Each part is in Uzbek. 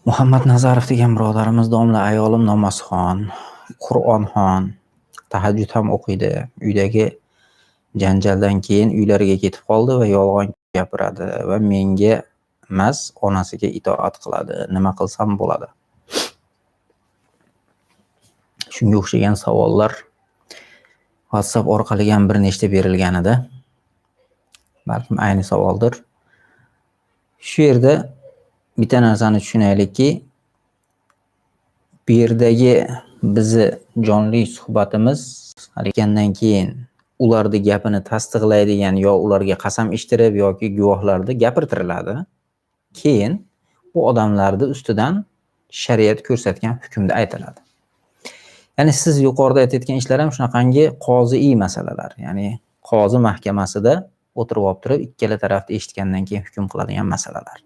Muhammad Nazarov degan birodarimiz domla ayolim namozxon, Qur'onxon, tahajjud ham o'qiydi. Uydagi janjaldan keyin uylariga ketib qoldi va yolg'on gapiradi va menga emas, onasiga itoat qiladi. Nima qilsam bo'ladi? Shunga o'xshagan savollar WhatsApp orqali ham bir nechta berilgan edi. Balkim ayni savoldir. Shu yerda bitta narsani tushunaylikki, bu yerdagi bizni jonli suhbatimiz halgandan keyin ularni gapini tasdiqlaydigan yo ularga qasam ichtirib yoki guvohlarni gapirtiriladi. Keyin bu odamlarni ustidan shariat ko'rsatgan hukmda aytiladi. Ya'ni siz yuqorida aytayotgan ishlar ham shunaqangi qoziy masalalar. Ya'ni qozi mahkamasida o'tirib olib turib ikkala tarafni eshitgandan keyin hukm qiladigan masalalar.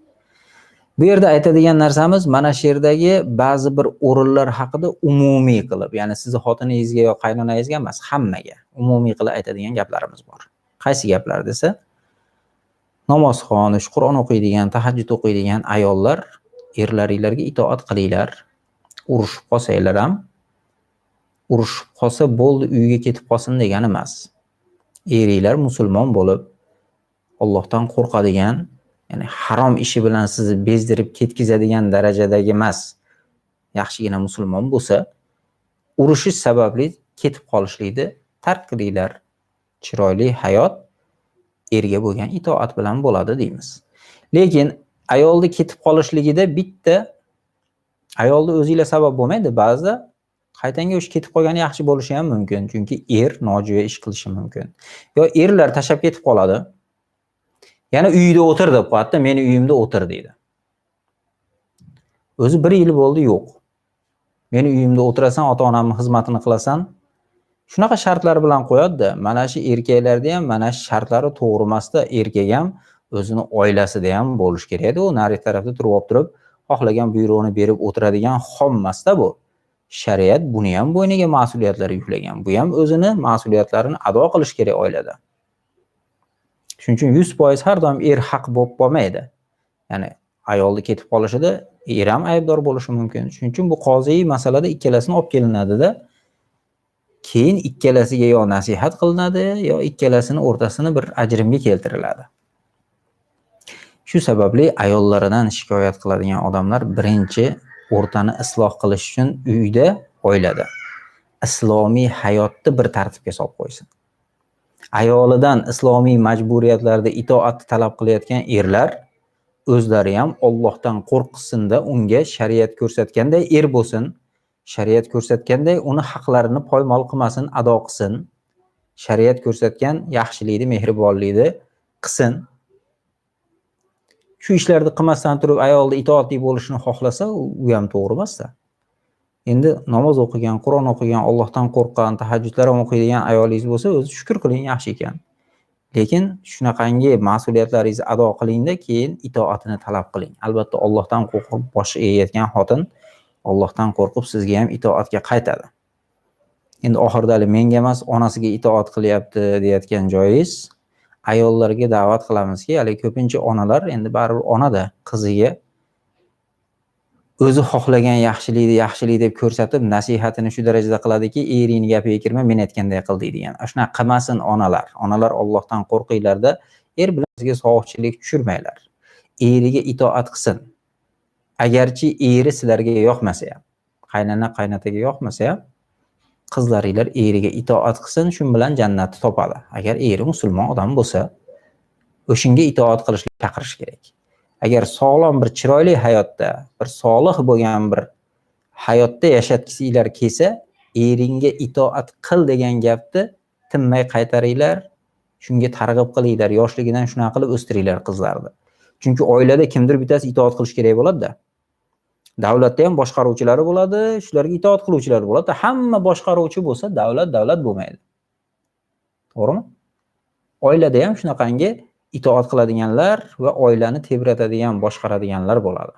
Bu yerda aytadigan narsamiz mana shu yerdagi ba'zi bir o'rinlar haqida umumiy qilib, ya'ni sizni xotiningizga yo qaynonangizga emas, hammaga umumiy qilib aytadigan gaplarimiz bor. Qaysi gaplar desa, namozxon, Qur'on o'qiydigan, tahajjud o'qiydigan ayollar erlaringlarga itoat qilinglar. Urushib qolsanglar ham, urushib qolsa bo'ldi, uyga ketib qolsin degani emas. Eringlar musulmon bo'lib, Allohdan qo'rqadigan, ya'ni harom ishi bilan sizni bezdirib ketkizadigan darajadagi emas, yaxshigina musulmon bo'lsa, urushish sababli ketib qolishlikni tark qilinglar. Chiroyli hayot erga bo'lgan itoat bilan bo'ladi deymiz. Lekin ayolni ketib qolishligida bitta ayolni o'zinglar sabab bo'lmaydi. Ba'zida qaytanga o'sha ketib qolgani yaxshi bo'lishi ham mumkin, chunki er nojo'ya ish qilishi mumkin. Yo erlar tashlab ketib qoladi. Yana uyida o'tir deb qo'yadi, meni uyimda o'tir deydi. O'zi bir yil bo'ldi, yo'q. Meni uyimda o'tirasan, ota-onamning xizmatini qilasan. Shunaqa shartlar bilan qo'yadi-da. Mana shu erkaklarda ham mana shu shartlari to'g'ri emasda, erkak ham o'zini oilasida ham bo'lish kerak edi. U nari tarafda turib olib turib, xohlagan buyrug'ini berib o'tiradigan xom emasda bu. Shariat buni ham bo'yniga mas'uliyatlar yuklagan. Bu ham o'zini mas'uliyatlarini ado qilish kerak oilada. Shuning uchun 100% har doim er haq bo'lib qolmaydi. Ya'ni ayolni ketib qolishida er ham aybdor bo'lishi mumkin. Shuning uchun bu qoziy masalada ikkalasini olib kelinadi-da. Keyin ikkalasiga yo nasihat qilinadi, yo ikkalasini o'rtasini bir ajrimga keltiriladi. Shu sababli ayollaridan shikoyat qiladigan odamlar birinchi o'rtani isloh qilish uchun uyda, oilada islomiy hayotni bir tartibga solib qo'ysin. Ayolidan islomiy majburiyatlarda itoatni talab qilayotgan erlar o'zlari ham Allohdan qo'rqsinda, unga shariat ko'rsatganday er bo'lsin, shariat ko'rsatganday uni haqlarini poymol qilmasin, ado qilsin, shariat ko'rsatgan yaxshilikni, mehribonlikni qilsin. Shu ishlarni qilmasdan turib ayolni itoatli bo'lishini xohlasa, u ham to'g'ri emas-da. Endi namoz o'qigan, Qur'on o'qigan, Allohdan qo'rqqan, tahajjudlar ham o'qiydigan ayolingiz bo'lsa, o'zi shukr qiling, yaxshi ekan. Lekin shunaqangi mas'uliyatlaringizni ado qilingda, keyin itoatini talab qiling. Albatta Allohdan qo'rqib bosh egayotgan xotin Allohdan qo'rqib sizga ham itoatga qaytadi. Endi oxirida hali menga emas, onasiga itoat qilyapti deyotgan joyingiz, ayollarga da'vat qilamizki, hali ko'pincha onalar endi baribir onada qiziga o'zi xohlagan yaxshilikni yaxshilik deb ko'rsatib, nasihatini shu darajada qiladiki, eringni gapiga kirma, men aytganday qil deydigan. Shunaqa qilmasin onalar. Onalar Allohdan qo'rqinglarda, er bilan sizga sovuqchilik tushirmanglar. Eriga itoat qilsin. Agarchi eri sizlarga yoqmasa ham, qaynona qaynataga yoqmasa ham, qizlaringlar eriga itoat qilsin, shu bilan jannatni topadi. Agar eri musulmon odam bo'lsa, o'shinga itoat qilishga chaqirish kerak. Agar sog'lom bir chiroyli hayotda, bir solih bo'lgan bir hayotda yashatgisinglar kelsa, eringga itoat qil degan gapni tinmay qaytaringlar, shunga targ'ib qilinglar, yoshligidan shunaqa qilib o'stiringlar qizlarni. Chunki oilada kimdir bittasi itoat qilish kerak bo'ladi-da. Davlatda ham boshqaruvchilari bo'ladi, shularga itoat qiluvchilar bo'ladi. Hamma boshqaruvchi bo'lsa, davlat davlat bo'lmaydi. To'g'rimi? Oilada ham shunaqangi itoat qiladiganlar va oilani tebratadigan, boshqaradiganlar bo'ladi.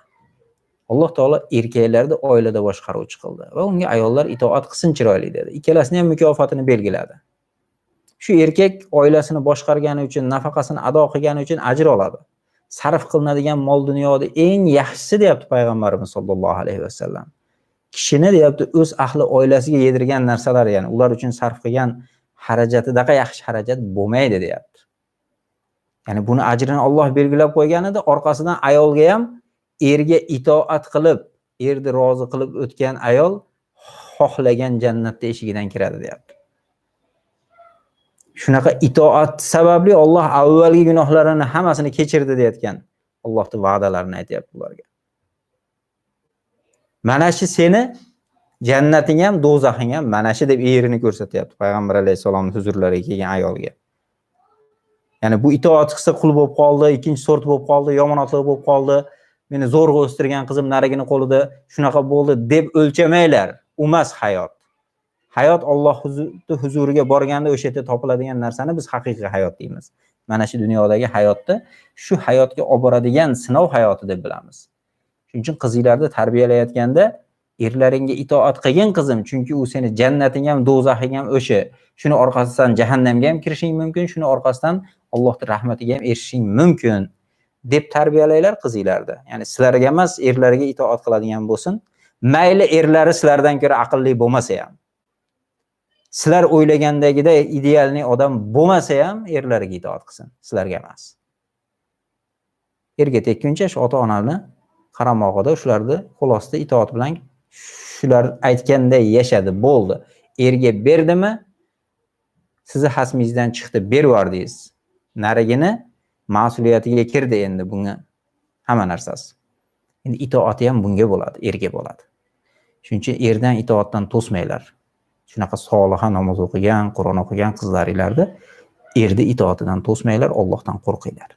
Alloh taolo erkaklarni oilada boshqaruvchi qildi va unga ayollar itoat qilsin chiroyli dedi. Ikkalasini ham mukofotini belgiladi. Shu erkak oilasini boshqargani uchun, nafaqasini ado qilgani uchun ajr oladi. sarf qilinadigan mol dunyoda eng yaxshisi deyapti payg'ambarimiz sollallohu alayhi vasallam. Kishini deyapti o'z ahli oilasiga yedirgan narsalar, ya'ni ular uchun sarf qilgan xarajatidaqa yaxshi xarajat bo'lmaydi deyapti. Ya'ni buni ajrini Alloh belgilab qo'ygan edi, orqasidan ayolga ham erga itoat qilib, erni rozi qilib o'tgan ayol xohlagan jannatda eshigidan kiradi deyapti. Shunaqa itoat sababli Alloh avvalgi gunohlarini hammasini kechirdi deyotgan Allohning va'dalarini aytyapti ularga. Mana shu seni jannating ham, do'zaxing ham mana shu deb erini ko'rsatyapti payg'ambar alayhissalomning huzurlariga kelgan ayolga. Ya'ni bu itoat qilsa qul bo'lib qoldi, ikkinchi sort bo'lib qoldi, yomonotli bo'lib qoldi, meni zo'rg'a o'stirgan qizim narigini qo'lida shunaqa bo'ldi deb o'lchamanglar. U emas hayot. Hayot Alloh huzuriga borganda o'sha yerda topiladigan narsani biz haqiqiy hayot deymiz. Mana shu dunyodagi hayotda shu hayotga olib boradigan sinov hayoti deb bilamiz. Shuning uchun qizinglarni tarbiyalayotganda erlaringga itoat qilgin qizim, chunki u seni jannating ham, do'zaxing ham o'sha. Shuni orqasidan jahannamga ham kirishing mumkin, shuni orqasidan Allohning rahmatiga ham erishishing mumkin deb tarbiyalanglar qizinglarni. Ya'ni sizlarga emas, erlariga itoat qiladigan bo'lsin. Mayli erlari sizlardan ko'ra aqlli bo'lmasa ham, sizlar o'ylagandagiday idealniy odam bo'lmasa ham erlariga itoat qilsin, sizlarga emas. Erga tekkuncha shu ota-onani qaramog'ida, shularni qo'l ostida itoat bilan shular aytganday yashadi, bo'ldi. Erga berdimi, sizni hasmingizdan chiqdi, bervordingiz. Narigini mas'uliyatiga kirdi endi bunga hamma narsasi. Endi itoati ham bunga bo'ladi, erga bo'ladi. Shuning uchun erdan itoatdan to'smanglar. Shunaqa soliha namoz o'qigan, Qur'on o'qigan qizlaringlarni erni itoatidan to'smanglar, Allohdan qo'rqinglar.